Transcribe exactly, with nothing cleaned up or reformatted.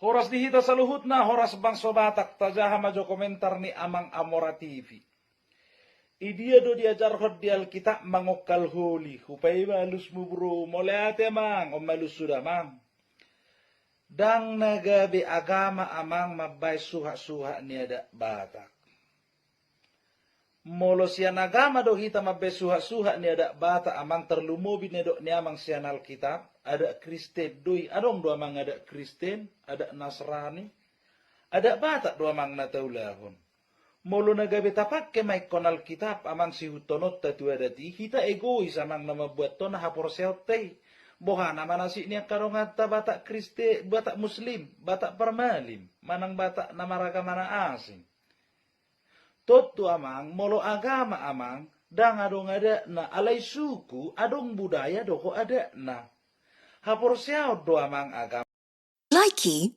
Horas di hita saluhutna, horas bangso Batak, tajaha ma jo komentar ni Amang Amora T V. Idia do diajarhon di Alkitab mangongkal holi, hupaima alusmu bro, mauliate Amang, on ma alus suda Amang. Ndang na gabe agama Amang mambaen suhat-suhat ni adat Batak. Molo sian agama do hita mambaen suhat-suhat ni adat Batak Amang, tarlumobi na didok ni Amang sian Alkitab, adat Kristen do i, adong do Amang adat Kristen, adat Nasrani, adat Batak do Amang na taulahon. Molo na gabe tapangke ma ingkon Alkitab Amang sihuthononta tu adat i, hita egois Amang na mambuat on haporseaonta i. Boha na manasik ni angka donganta Batak Kristen, Batak Muslim, Batak parmalim, manang Batak na maragama na asing. Tontu Amang, molo agama Amang, ndang adong adatna, alai suku adong budaya dohot adatna. Haporseaon do Amang agama. Likey,